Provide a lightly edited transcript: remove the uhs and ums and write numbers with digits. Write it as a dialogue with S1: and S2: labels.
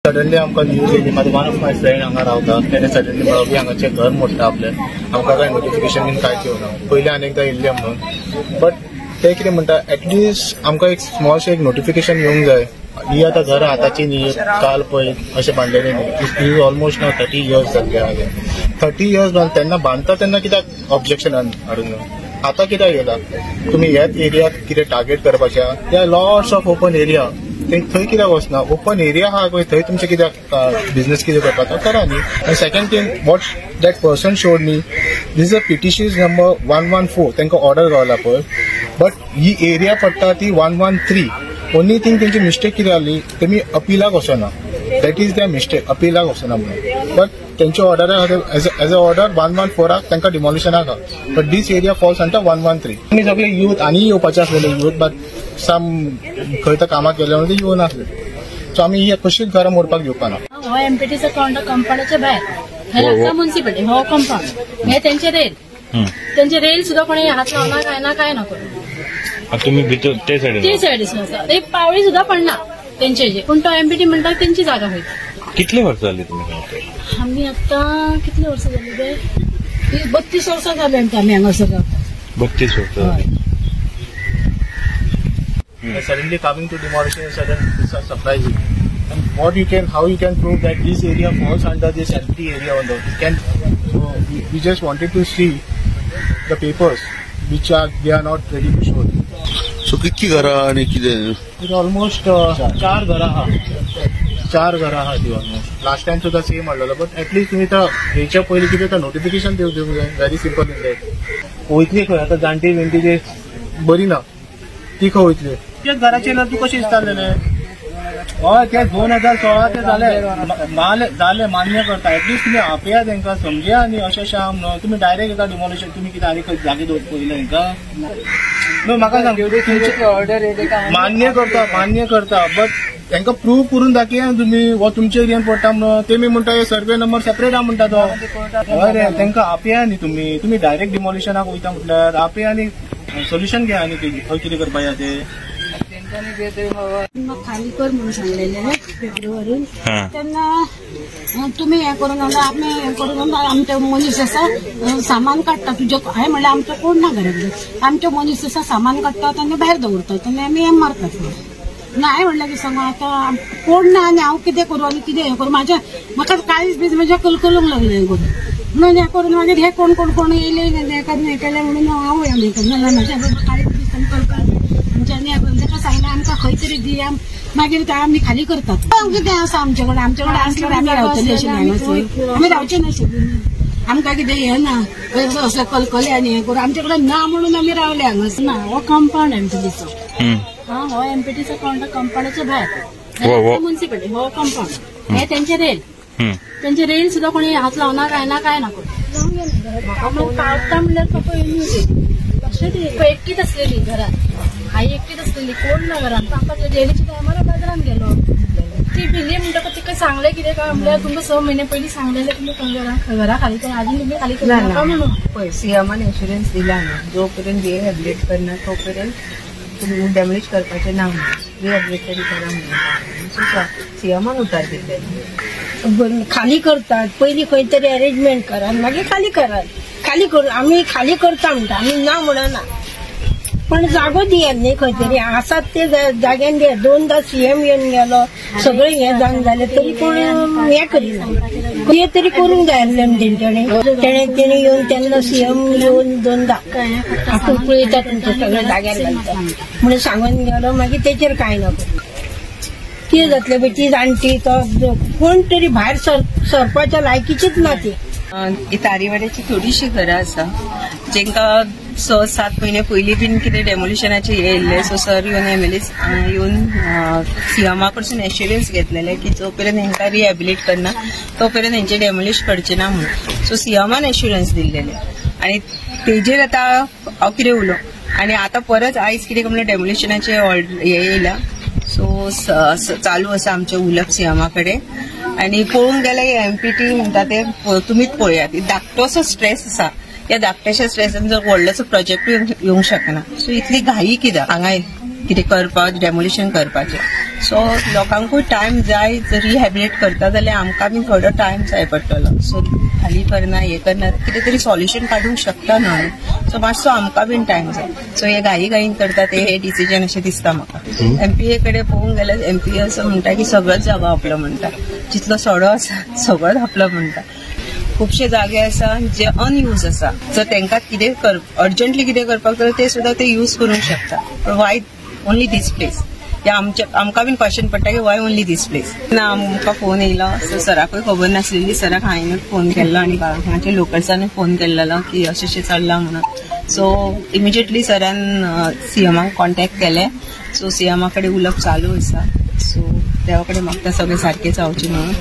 S1: Suddenly आमकां news येयली. म्हाका वन ऑफ my friend हांगा रावता, तेणे सडनली म्हणलो की हांगाचें घर मोडटा आपलें, आमकां कांय नोटिफिकेशन बीन कांयच येवना, पयलीं आनी एकदां येयल्लें म्हणून. बट ते कितें म्हणटा, एटलिस्ट आमकां एक स्मॉलशें एक नोटिफिकेशन येवंक जाय. ही आतां घरां आतांची न्ही, काल पळय अशें बांदलेलें न्ही, ही ऑलमोस्ट ना 30 इयर्स जाल्ले हांगा. 30 इयर्स बांद तेन्ना बांदता तेन्ना कित्याक ऑब्जेक्शन हाडून आतां कित्याक येयला? तुमी ह्याच एरियाक कितें टार्गेट करपाचें? There are lots of open area, थंय कित्याक वचना? ओपन एरिया आहा पळय, थंय तुमचें कित्याक बिझनेस कितें करपाचो करा न्ही. आनी second thing what that person showed me, this a PTC number 114, तांकां ऑर्डर गावला पळय, बट he area पडटा ती 113. ओनली थिंग तेंची मिस्टेक कितें जाली, तेमी अपिलाक वचना, that is there mistake, अपिलाक वचना म्हणून. बट तेंच्या ऑर्डरा एज अ ऑर्डर 114 तांकां डिमॉलिशनाक आहा, but this area falls under 113. आमी सगळे यूथ आनी येवपाचे आसलेले यूथ, बट सम खंय तर कामाक गेले म्हणून ते येवनासले. सो आमी ही कशीच घरां मोडपाक दिवपाना.
S2: हो एमपीटीचो कंपाऊंडाच्या भायर, हे लागता म्युनिसिपालिटी, हो कंपाऊंड, हे तेंचे रेल, तेंचे रेल सुद्धा कोणी हात लावना, काय ना काय ना करून.
S3: तुम्ही भितर ते सायडीन,
S2: ते सायडीन आसा, एक पावळी सुद्धा पडना तेंचे, पूण तो एमपीटी म्हणटा तेंची जागा वयता.
S3: कितले वर्सां जाली तुमी रावता?
S2: आमी आतां कितले वर्सां जाली ते? 32 वर्सां जाली आमी हांगासर रावता.
S3: 32 वर्सां.
S1: Suddenly coming to demolition is sudden, it's surprising. And what you can, how you can prove that this area falls under this empty area on the can? So we just wanted to see the papers which are they are not ready to show.
S4: So कितकी घरां आनी कितें?
S1: It almost 4 घरां आहा, 4 घरां आहा ती almost. Last time सुद्दां सेम हाडलेलो, बट एटलिस्ट तुमी आतां हेच्या पयलीं कितें तर नोटिफिकेशन दिवंक जाय. Very simple in that. वयतली खंय आतां जाणटी बिणटी जी बरी ना ती खंय वयतली? तेच घराचेर तूं कशें दिसतालें? हय, ते 2016 ते जाले जाले मान्य करता, एटलिस्ट तुमी आपया तांकां समजया न्ही, अशें अशें आहा म्हणून. तुमी डायरेक्ट एका डिमॉलिशन, तुमी कितें आनी खंय जागे दवर पयलें हांकां? न्हू म्हाका सांग, मान्य करता, मान्य करता, बट तांकां प्रूव करून दाखया तुमी हो तुमच्या एरियान पडटा म्हणून. तेमी म्हणटा हे सर्वे नंबर सेपरेट आहा म्हणटा तो. हय रे, तांकां आपया न्ही तुमी, तुमी डायरेक्ट डिमॉलिशनाक वयता म्हटल्यार आपया आनी सोल्युशन घ्या आनी खंय कितें करपाचें तें.
S5: खाली कर म्हणून सांगलेले फेब्रुवारीन, तेन्ना तुमी हें करून आमी हें करून आमचे मनीस आसा सामान काडटा तुजे. हांवें म्हणलें आमचो कोण ना घरांत, आमचे मनीस आसा सामान काडटात आनी भायर दवरतात आनी आमी हें मारतात. ना हांवें म्हणलें की सांगू आतां कोण ना आनी हांव कितें करूं आनी कितें हें करूं, म्हाज्या म्हाका कांयच बी म्हज्या कलकलूंक लागलें हें करून. म्हणून हें करून मागीर हे कोण कोण कोण येयले हें केलें म्हणून हांव हें करूं ना म्हाज्या कांयच बी कलकल आमच्यांनी ताका सांगलें आमकां खंय तरी दिया, मागीर आमी खाली करतात. कितें आसा आमचे कडेन, आमचे कडेन आसल्यार आमी रावतली अशें हांगासर, आमी रावचे नाशिल्ली. आमकां कितें हें ना असले कलकले आनी हें करून आमचे कडेन ना म्हणून आमी रावले हांगासर.
S2: ना हो कंपाऊंड एमपीटीचो, हा हो एमपीटीचो कंपाऊंडाच्या भायर म्युनिसिपालिटी, हो कंपाऊंड, हे तेंचे रेल, तेंचे रेल सुद्धा कोणी हात लावना काय ना काय ना करून. म्हाका पावता म्हणल्यार फक्त लक्षात एकटीच आसलेली घरात, आई एकटीच आसलेली, कोण ना घरात. पापा डेलीच्या टायमार बाजारान गेलो, ती भिली म्हणटकच तिका सांगलें कितें काय म्हणल्यार तुमकां 6 म्हयने पयलीं सांगलेलें तुमी घरा खाली कर, आजून तुमी खाली करनाका म्हणून.
S6: पळय सीएमान इन्शुरन्स दिला न्हू, जो पर्यंत रिहॅबिलिट करना तो पर्यंत तुमी डॅमेज करपाचें ना म्हणून, रिहॅबिलिट तरी करा म्हणून सीएमान उतार दिल्लें.
S5: खाली करतात पयलीं खंय तरी अरेंजमेंट करात मागीर खाली करात, खाली करू आमी खाली करता म्हणटा, आमी ना म्हणना, पण जागो दियात न्ही खंय तरी आसात ते जाग्यान दियात. 2दा सीएम येवन गेलो, सगळें हें जावन जालें तरी कोण हें करिना, कितें तरी करूंक जाय आसलें तेंच्यानी. तेणें येवन तेन्ना सीएम येवन 2दा आपूण पळयता तुमचें सगळें जाग्यार घालता म्हणून सांगून गेलो, मागीर तेचेर कांय ना. कितें जातलें पळय ती जाणटी तो कोण तरी भायर सरपाच्या लायकीचीच ना ती.
S6: तारीवाड्याची थोडीशी घरां आसा जेंका 6-7 म्हयने पयलीं बीन कितें डेमोलिशनाचे हे येयल्ले. सो सर येवन एमएलए येवन सीएमा कडसून एश्युरन्स घेतलेले की जो पर्यंत हेंकां रिहॅबिलिट करना तो पर्यंत हेंचे डेमोलिश करचे ना म्हणून. सो सीएमान एश्युरन्स दिल्लेले आनी तेजेर आतां हांव कितें उलोवं. आनी आतां परत आयज कितें म्हणल्यार डेमोलिशनाचे हे येयला. सो चालू आसा आमचें उलोवप सीएमा कडेन. आनी पळोवंक गेल्यार एमपीटी म्हणटा ते तुमीच पळयात, धाकटोसो स्ट्रेस आसा, ह्या धाकट्याशा स्ट्रेसान जर व्हडलोसो प्रोजेक्टूय येवंक शकना. सो इतली घाई कित्याक हांगा कितें करपाक, डेमोलिशन करपाचें. सो लोकांकूय टायम जाय, रिहॅबिलिट करता जाल्यार आमकां बी थोडो टायम जाय पडटलो. सो खाली करना हे करना कितें तरी सॉल्युशन काडूंक शकता न्हू. सो मातसो आमकां बीन टायम जाय. सो हे घाई घाईन करता ते हे डिसिजन अशें दिसता म्हाका. एमपीए कडेन पळोवंक गेल्यार एमपीए असो म्हणटा की सगळोच जागो आपलो म्हणटा, जितलो सडो आसा सगळोच आपलो म्हणटा. खुबशे जागे आसा जे अनयूज आसा, जर तांकां कितें अर्जंटली कितें करपाक जाय ते सुद्दां ते यूज करूंक शकता. पूण वाय ओनली these place हे आमकां बीन क्वेश्चन पडटा की वाय ओनली these place. ना आमकां फोन येयलो, सो सराकूय खबर नासलेली. सराक हांवें फोन केल्लो आनी हांगाच्या लोकल्सांनी फोन केल्लो की अशें अशें चल्लां म्हणून. सो इमिजिएटली सरान सीएमाक कॉन्टेक्ट केले. सो सीएमा कडेन उलोवप चालू आसा. सो देवा कडेन मागता सगळें सारकें जावचें म्हणून.